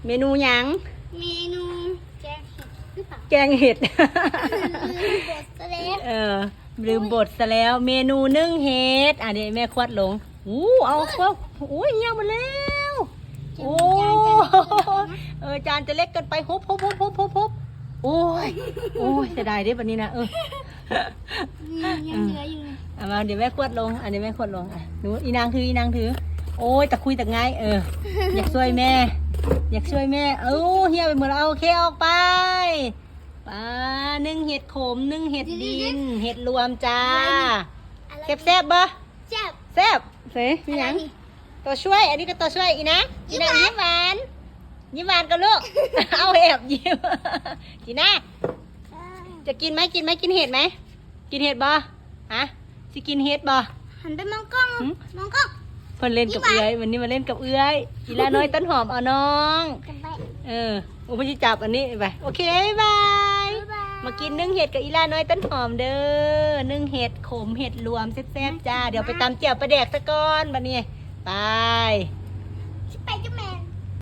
ເມນູຫຍັງ? ເມນູແກງເຫັດຫຼືເປົ່າ? ແກງເຫັດ ລືມບົດຊະແລ້ວ. ເອີ ລືມບົດຊະແລ້ວ. ເມນູໜຶ້ງເຫັດ. ອັນນີ້ແມ່ຂວດລົງ. ໂອ້ ເອົາ ໂອ້ຍ ເຫື່ອໝົດແລ້ວ. ໂອ້ ເອີ ຈານຈະເລັກເກີນໄປ. ໂອ້ຍ ໂອ້ຍ ເສຍດາຍເດ້ບັດນີ້ນະ. ເອີ ອືມ ຍັງເຫຼືອຢູ່. ເອົາມາ ດຽວແມ່ຂວດລົງ. ອັນນີ້ແມ່ຂວດລົງ. ອ່ະ ໜູ ອີນາງຖື ອີນາງຖື. ໂອ້ຍ ຕະຄຸຍຕະງາຍ. ເອີ ຢາກຊ່ວຍແມ່ ຢາກຊ່ວຍແມ່. ເອົາ ເຫື່ອໄປໝົດແລ້ວ. ໂອເຄ ອອກໄປ. ປາ ໜຶ້ງເຫັດຂົມ ໜຶ້ງເຫັດດິນ ເຫັດລວມຈ້າ. ແຊບໆບໍ່? ແຊບ ແຊບ. ເສຍ ມີຫຍັງ? ຕົວຊ່ວຍ. ອັນນີ້ກໍຕົວຊ່ວຍ. ອີນາງ ອີນາງ ຍິ້ມຫວານ ຍິ້ມຫວານກ່ອນລູກ. ເອົາ ແອບຍິ້ມ. ຈີນາ ຈະກິນໄໝ? ກິນໄໝ? ກິນເຫັດໄໝ? ກິນເຫັດບໍ່? ຮະ ຊິກິນເຫັດບໍ່? ຫັນໄປມອງກ້ອງ ຫຶ? ມອງກ້ອງ. ເພິ່ນຫຼິ້ນກັບເອື້ອຍ ວັນນີ້ມາຫຼິ້ນກັບເອື້ອຍ. ອີ່ຫຼ້ານ້ອຍຕົ້ນຫອມເອົານ້ອງ. ເອີ ໂອ້ ເພິ່ນຊິຈັບອັນນີ້ໄປ. ໂອເຄ ບາຍບາຍ. ມາກິນໜຶ້ງເຫັດກັບອີ່ຫຼ້ານ້ອຍຕົ້ນຫອມເດີ. ໜຶ້ງເຫັດຂົມ ເຫັດລວມ ແຊບໆຈ້າ. ດຽວໄປຕຳແຈ່ວປາແດກຊະກ່ອນບັດນີ້. ໄປ ໄປ.